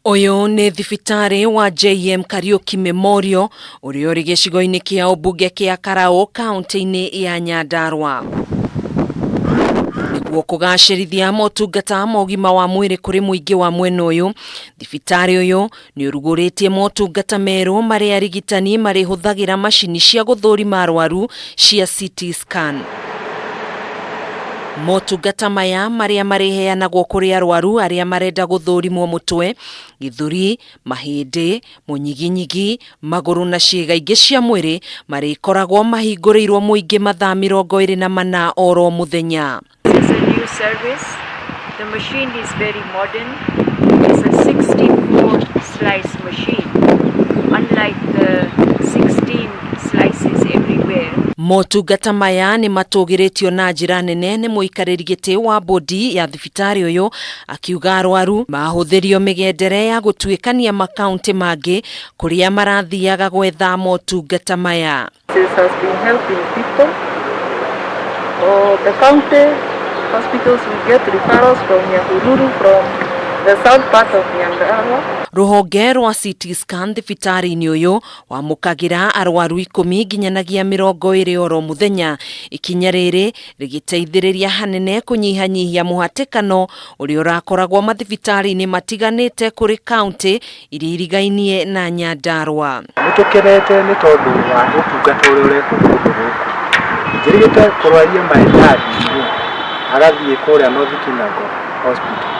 Ũyũ nĩ thibitarĩ wa JM Kariuki Memorial ũrĩa ũrĩ gĩcigo-inĩ kĩa ũmbunge kĩa Karaũ kaunti-inĩ ya Nyandarua. Nĩguo kũgacĩrithia motungata ma ũgima wa mwĩrĩ kũrĩ mũingĩ wa mwena ũyũ, thibitarĩ ũyũ nĩ ũrugũrĩtie motungata merũ marĩa arigitani marĩhũthagĩra macini cia gũthũrima arwaru cia CT scan. Motungata maya marĩa marĩheanagwo kũrĩ arwaru arĩa marenda gũthũrimwo mũtwe, gĩthũri, mahĩndĩ, mũnyiginyigi, magũrũ na ciĩga ingĩ cia mwĩrĩ marĩkoragwo mahingũrĩirwo mũingĩ mathaa 24 oro mũthenya. This is a new service. The machine is very modern. It's a 64 slice machine, unlike the 16 slices everywhere. Motungata maya nĩ matũgĩrĩtio na njĩra nene nĩ mũikarĩri gĩtĩ wa bodi ya thibitarĩ ũyũ akiuga arwaru mahũthĩrio mĩgendere ya gũtuĩkania makaunti mangĩ kũrĩa marathiaga gwetha motungata maya. This has been helping people. Oh, the county hospitals, we get referrals from Nyahururu, from the south part of Nyandarua. Rũhonge rwa CT scan thibitarĩ-inĩ ũyũ wamũkagĩra arwaru 10 nginyanagia 20 oro mũthenya, ikinya rĩrĩ rĩgĩteithĩrĩria hanene kũnyihanyihia mũhatĩkano ũrĩa ũrakoragwo mathibitarĩ-inĩ matiganĩte kũrĩ kaunti iria irigainie na Nyandarua. Nĩ tũkenete nĩ tondũ wa ũtungata ũrĩa ũrekwo kũndũ gũkũ. Njĩrĩgĩte kũrwaria my dad agathiĩ kũrĩa North Kinango Hospital,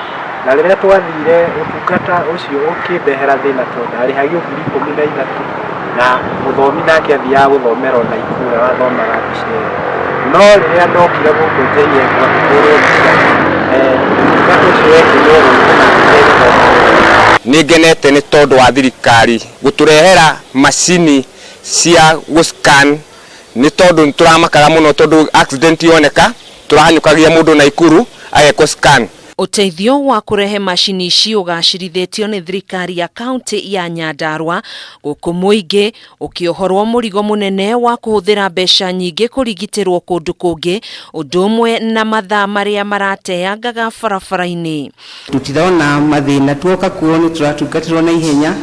na rĩrĩa twathire ũtungata ũcio ũkĩndehera thĩna tondũ ndarĩhagio 13,000 na mũthomi nake athiaga gũthomera ona ikũrĩa wathomaga mbica ĩyo. No rĩrĩa ndokire gũkũ JM ngahũrwo mbica, ũtungata ũcio wekĩirwo gũkũ na ndegũthoma. Nĩ ngenete nĩ tondũ wa thirikari gũtũrehera macini cia gũ-scan, nĩ tondũ nĩ tũramakaga mũno tondũ accident yoneka tũrahanyũkagia mũndũ Naikuru agekwo scan. Ũteithio wa kũrehe macini ici ũgacĩrithĩtio nĩ thirikari ya kaunti ya Nyandarua gũkũ mũingĩ ũkĩohorwo mũrigo mũnene wa kũhũthĩra mbeca nyingĩ kũrigitĩrwo kũndũ kũngĩ, ũndũ ũmwe na mathaa marĩa marateangaga barabara-inĩ. Tũtirona mathĩna, tuoka kuo nĩ tũratungatĩrwo na ihenya,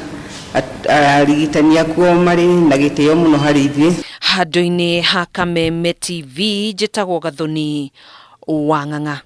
arigitani akuo marĩ na gĩtĩo mũno harĩ ithuĩ. Handũ-inĩ ha Kameme TV, njĩtagwo Gathoni wa Ng'ang'a.